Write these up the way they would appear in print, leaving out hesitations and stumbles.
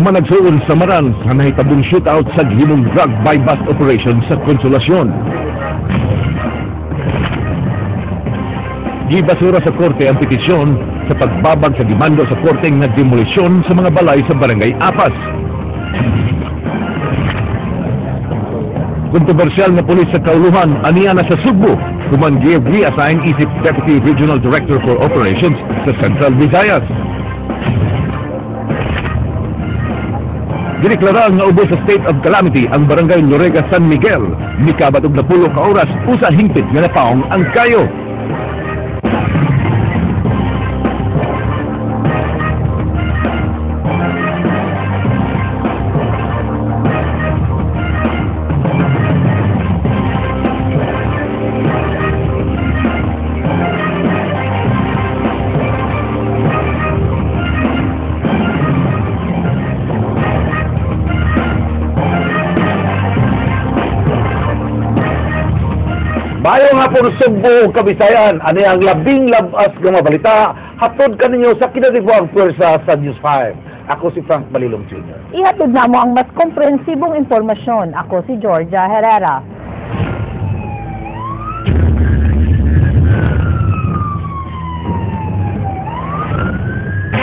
Wa man nagsuon sa Maran sa nahitabong shootout sa gihimong drug buy-bust operation sa Consolacion. Gibasura sa korte ang petisyon sa pagbabag sa demando sa korte nga demolisyon sa mga balay sa Barangay Apas. Kontrobersyal na pulis sa Kauluhan, aniya na sa Sugbo, human gi-reassign isip Deputy Regional Director for Operations sa Central Visayas. Gideklara nga ubos sa state of calamity ang Barangay Lorega San Miguel. Mikabat og napulo ka oras usa hingpit nga napaong ang kayo. Maayong hapon Sugbo ug Kabisayan, ani ang labing labas nga mga balita hatod kaninyo sa kinadibuang puwersa sa News 5. Ako si Frank Malilong Jr. Ihatod na mo ang mas komprehensibong impormasyon. Ako si Georgia Herrera.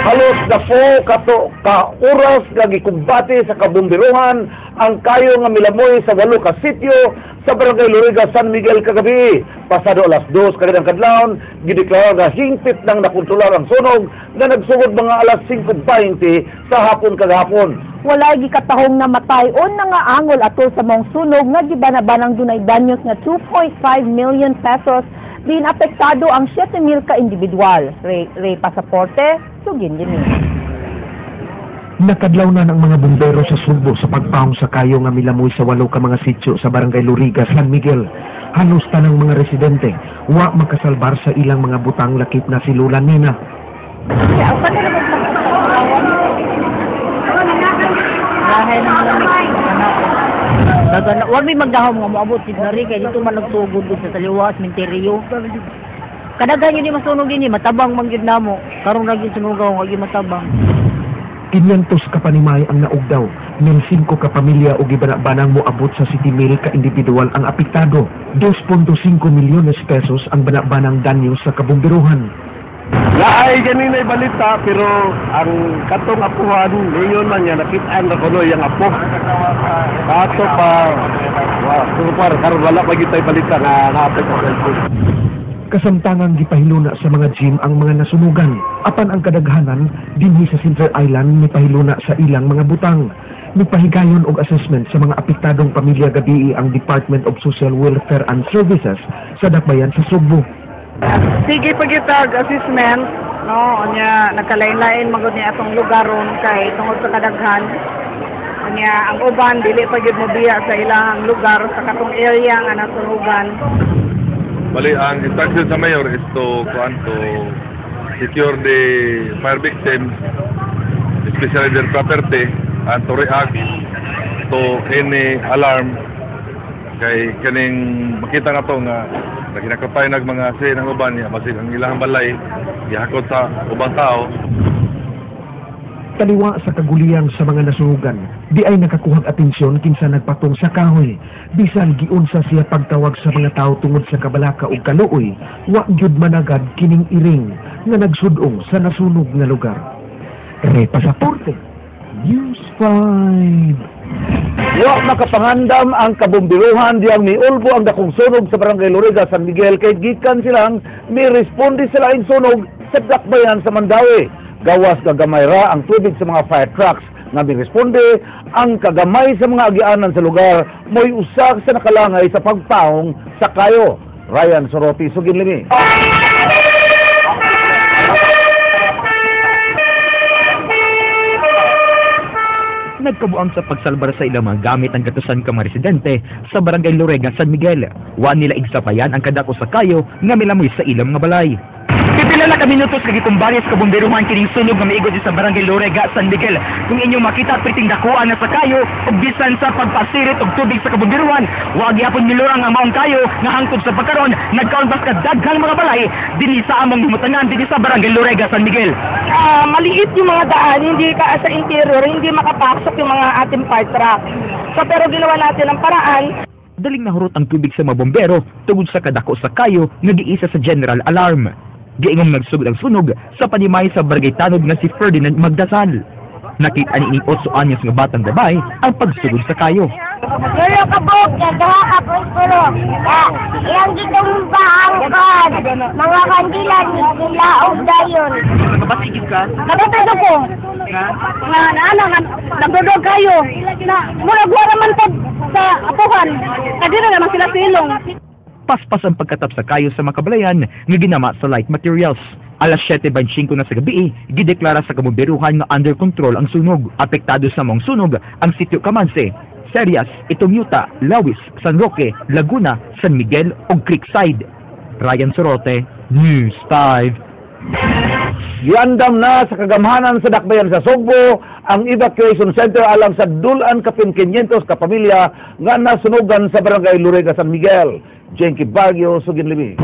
Halos 10 kato ka oras nga gikumbate sa kabomberohan ang kayo nga milamoy sa 8 ka sitio sa Barangay Loriga, San Miguel kagabi. Pasado alas 2 kaninang kadlawon, gideklara nga hingpit nang nakontrolar ang sunog nga nagsugod mga alas 5:20 sa hapon kagahapon. Walay gikatahong namatay o nangaangol atol sa mong sunog nga gibanabanang dunay danyos nga 2.5 million pesos din apektado ang 7,000 ka individual. Ray Pasaporte, sugin din. Nakadlaw na ng mga bumbero sa Sugbo sa pagpahong sa kayo nga milamoy sa 8 ka mga sitio sa Barangay Loriga, San Miguel. Halos tanang mga residente, wa makasalbar sa ilang mga butang lakip na si Lola Nina. Wag may magdahom nga moabot si Nari kay dito man nagsugod sa Taliwas, Menteryo. Kadaghan yun masunog din matabang man gyud namo. Karon ra gyud sunugaw nga gyud matabang. 500 ka panimay ang naugdaw, 1,005 ka pamilya og gibana-banang moabot sa 7,000 ka individual ang apektado. 2.5 milyones pesos ang bana-banang danyo sa kabomberohan. Naay ganina'y balita pero ang katong apuhan ningon man niya nakitaan ra kuno yang apo. Kato pa wa karon wala pa gyud tay balita nga naapek sa cellphone. Kasamtangang gipahiluna sa mga gym ang mga nasunugan. Apan ang kadaghanan dinhi sa Center Island mipahiluna sa ilang mga butang. Mipahigayon og assessment sa mga apektadong pamilya gabii ang Department of Social Welfare and Services sa Dakbayan sa Sugbo. Sige pagitag assessment, no, unya nagkalain-lain magud ni atong lugar ron kay tungod sa kadaghan. Unya ang uban dili pa gyud mobiya sa ilang lugar sa katong area nga nasunugan. Bali, ang instruction sa mayor is to secure the fire victims, especially their property, and to react to any alarm. Kay kaning makita na to nga naginakapay nag mga sin ang uban niya, basig ang ilang balay gihakot sa ubang tao. Taliwa sa kaguliyang sa mga nasunugan, di ay nakakuhag atensyon kinsa nagpatong sa kahoy. Bisan giunsa siya pagtawag sa mga tao tungod sa kabalaka ug kaluoy, wa gyud managad kining iring nga nagsudong sa nasunog nga lugar. Re Pasaporte, News 5. Wa makapangandam ang kabomberohan diyang miulbo ang dakong sunog sa Barangay Loriga, San Miguel kay gikan silang mi-responde sa laing sunog sa Dakbayan sa Mandaue. Gawas gagamay ra ang tubig sa mga fire trucks nga miresponde, ang kagamay sa mga agianan sa lugar mo'y usa sa nakalangay sa pagpaong sa kayo. Ryan Soroti, sugin limi. Nagkabuang sa pagsalbar sa ilang mga gamit ang gatusan ka mga residente sa Barangay Lorega, San Miguel. Wa nila igsapayan ang kadako sa kayo nga milamoy sa ilang mga balay. Pipila na ka minutos kag gikumbarya sa kabomberuhan kining sunog nga miigo sa Barangay Lorega, San Miguel. Kung inyong makita, perting dakuan na sa kayo ug bisan sa pagpasirit og tubig sa kabomberuhan, wa gyapon milurang ang maong kayo nga hangtod sa pagkaron nagkaon bas daghang mga balay dinhi sa among himutangan dinhi sa Barangay Lorega, San Miguel. Maliit yung mga daan, hindi ka sa interior, hindi makapasok yung mga ating fire truck. So, pero ginawa natin ang paraan. Daling nahurot ang tubig sa mga bombero tungod sa kadako sa kayo nga giisa sa general alarm. Giingong nagsugod ang sunog sa panimay sa Barangay Tanod nga si Ferdinand Magdasal. Nakita ni ining 8 anyos nga batang babae ang pagsugod sa kayo. Tulo ka buok, duha ka puspuro. Iyang gitumba ang kan, mga kandila ni gilaog dayon. Nakabasigid ka? Nakatado ko. Nga na nga nagdodog kayo. Na murag wala man pag sa apuhan. Kadira naman sila silong. Paspas ang pagkatap sa kayo sa mga kabalayan nga ginama sa light materials. Alas 7:25 na sa gabi, gideklara sa kabomberuhan nga under control ang sunog. Apektado sa maong sunog ang Sitio Kamanse, Serias, Itumyuta, Lawis, San Roque, Laguna, San Miguel ug Creekside. Ryan Sorote, News 5. Giandam na sa kagamhanan sa Dakbayan sa Sugbo ang evacuation center alang sa dulan kapin 500 ka pamilya nga nasunugan sa Barangay Lorega, San Miguel. Jenky Baguio, Sugin Limi.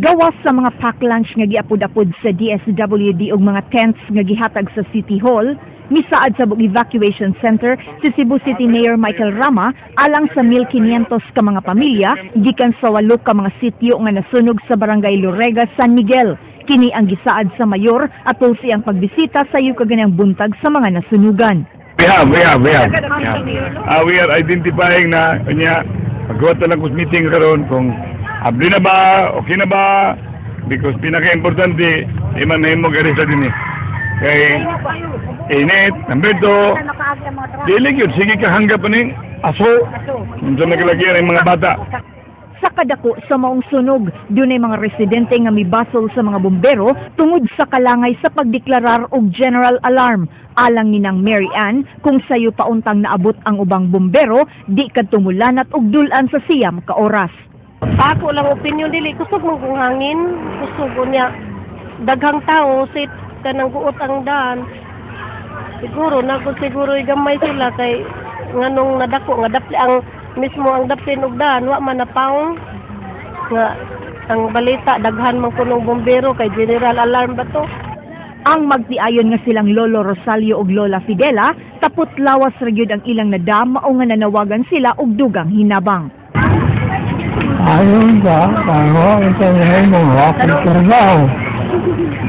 Gawas sa mga pack lunch nga giapod-apod sa DSWD ug mga tents nga gihatag sa City Hall, misaad sa Bug Evacuation Center si Cebu City Mayor Michael Rama alang sa 1,500 ka mga pamilya gikan sa 8 ka mga sityo nga nasunog sa Barangay Lorega, San Miguel. Kini ang gisaad sa mayor atol siyang pagbisita sa kaganang buntag sa mga nasunugan. We have, we have, we have. We have. We are identifying na, kanya, paggawa lang ko meeting karon kung abli na ba, okay na ba, because pinaka-importante, di man nahimo gari sa dinhi. Kay, init, number 2, dili yun, sige ka hanggap pa aso, unsa nagalagyan ang mga bata. Sa kadako sa maong sunog, dunay mga residente nga mibasol sa mga bumbero tungod sa kalangay sa pagdeklarar og general alarm. Alang ni nang Mary Ann, kung sayo pauntang naabot ang ubang bumbero, di kadto mulanat og dulan sa 9 ka oras. Ako lang opinion, dili kusog man kung hangin, kusog unya daghang tao sit kanang guot ang daan. Siguro na kung siguro gamay sila kay nganong nadako nga dapli ang mismo ang daplin og daan wa man napaong nga ang balita daghan man kunong bombero kay general alarm ba to. Ang magtiayon nga silang Lolo Rosalio ug Lola Fidela, tapot lawas ra gyud ang ilang nadama o nga nanawagan sila og dugang hinabang. Ayon ba, bago ang sabihin mo, akong trabaho.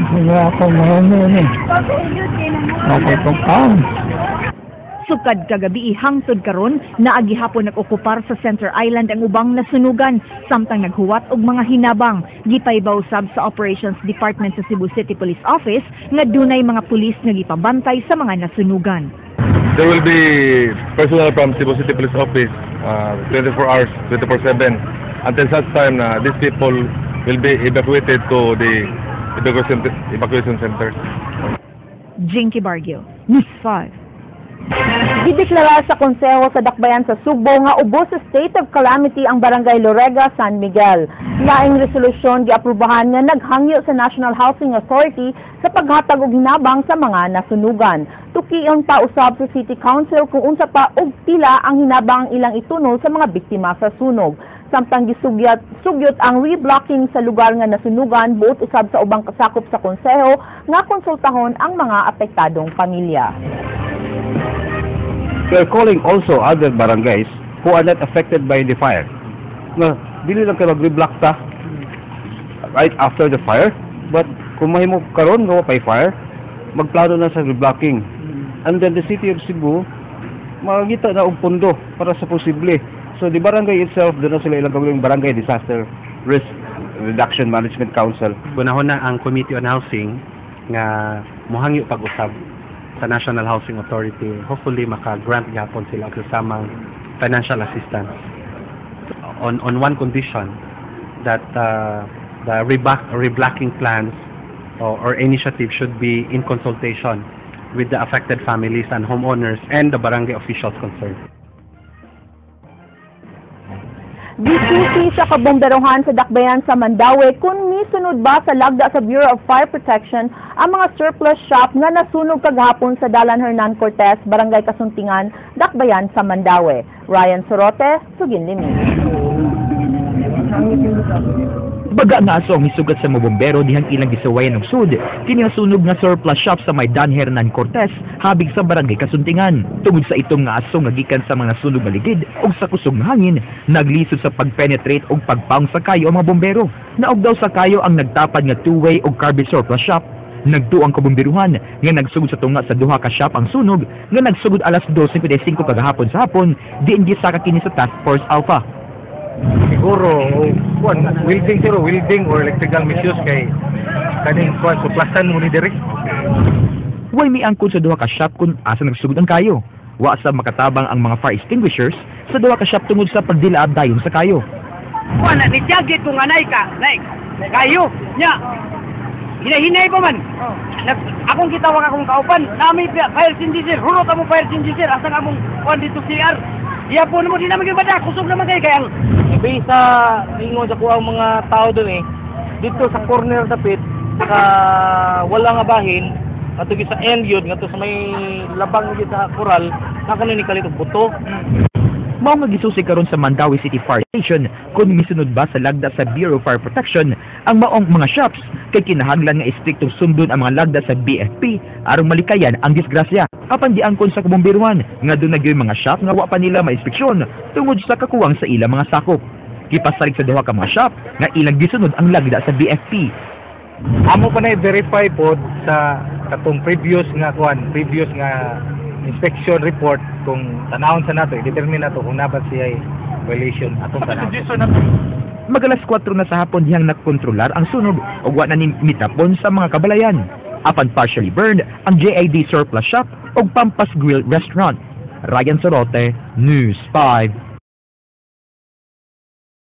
Hindi ako marunong eh. Ako pagkaon. Sukad kagabi hangtod karon, naa gihapon nag-okupar sa Center Island ang ubang nasunugan samtang naghuwat og mga hinabang. Gipaybaw sab sa Operations Department sa Cebu City Police Office nga dunay mga pulis nga gipabantay sa mga nasunugan. There will be personnel from Cebu City Police Office 24 hours, 24/7 until such time na these people will be evacuated to the evacuation centers. Jinky Bargio, News 5. Gideklara sa Konseho sa Dakbayan sa Sugbo nga ubos sa state of calamity ang Barangay Lorega, San Miguel. Laing resolusyon giaprubahan nga naghangyo sa National Housing Authority sa paghatag og hinabang sa mga nasunugan. Tukion pa usab sa City Council kung unsa pa og pila ang hinabang ilang itunol sa mga biktima sa sunog. Samtang gisugyot sugyot ang reblocking sa lugar nga nasunugan, buot usab sa ubang kasakop sa konseho nga konsultahon ang mga apektadong pamilya. We are calling also other barangays who are not affected by the fire. Na, dili lang kayo mag-reblock ta right after the fire, but kung mahimo karon nga pay fire, magplano na sa reblocking. And then the city of Cebu, mangita na og pondo para sa posible. So the barangay itself, doon na sila ilang gawing Barangay Disaster Risk Reduction Management Council. Gunahon na ang Committee on Housing nga mohangyo pag-usab sa National Housing Authority. Hopefully maka-grant gihapon sila og samang financial assistance on one condition, that the reblocking plans or initiative should be in consultation with the affected families and homeowners and the barangay officials concerned. Gisusi Gisusi sa kabomberohan sa Dakbayan sa Mandaue kung misunod ba sa lagda sa Bureau of Fire Protection ang mga surplus shop nga nasunog kagahapon sa Dalan Hernan Cortez, Barangay Kasuntingan, Dakbayan sa Mandaue. Ryan Sorote, Suginlimi. Baga nga aso ang misugat sa mga bombero dihang ilang gisuwayan og sud kini nga sunog nga surplus shop sa Maidan Hernan Cortez, habig sa Barangay Kasuntingan. Tungod sa itong nga aso nga gikan sa mga nasunog nga ligid ug sa kusog nga hangin, naglisod sa pagpenetrate og pagpaong sa kayo ang mga bombero. Naog daw sa kayo ang nagtapad nga two-way og carpet surplus shop. Nagtuo ang kabomberuhan nga nagsugod sa tunga sa duha ka shop ang sunog nga nagsugod alas 2:55 kagahapon sa hapon, diin gisaka kini sa Task Force Alpha. Siguro o kuan, welding siguro, welding or electrical misuse kay kaning kuan, suplasan mo ni diri. Way miangkon sa duha ka shop kung asa nagsugod ang kayo. Wa sa makatabang ang mga fire extinguishers sa duha ka shop tungod sa pagdilaab dayon sa kayo. Kuan na ni jagit kung anay ka, nay kayo nya. Hinahinay pa man. Nag, akong gitawag akong kauban, nami fire extinguisher, hurot amo fire extinguisher, asa nga among kuan dito CR. Iya po namo di naman gibada, kusog naman kay kay ang Based sa ingon sa kuang mga tao doon eh, dito sa corner dapit sa wala nga bahin ngadto gyud sa end yun, ngadto sa may labang gyud sa koral na ni kalit og buto. Mao nga gisusi karon sa Mandaue City Fire Station kung misunod ba sa lagda sa Bureau of Fire Protection ang maong mga shops kay kinahanglan nga istriktong sundon ang mga lagda sa BFP aron malikayan ang disgrasya. Apan giangkon sa kabomberuhan nga duna gyoy mga shop nga wa pa nila mainspeksyon tungod sa kakuwang sa ilang mga sakop. Gipasalig sa duha ka mga shop nga ilang gisunod ang lagda sa BFP. Amo pa na i-verify pod sa katong previous nga kuan, previous nga inspection report kung tanawon sa nato, i-determine nato kung naa ba siya violation atong tanawon. Magalas 4 na sa hapon dihang nakontrolar ang sunog ug wa na ni mitapon sa mga kabalayan. Apan partially burned ang JAD Surplus Shop ug Pampas Grill Restaurant. Ryan Sorote, News 5.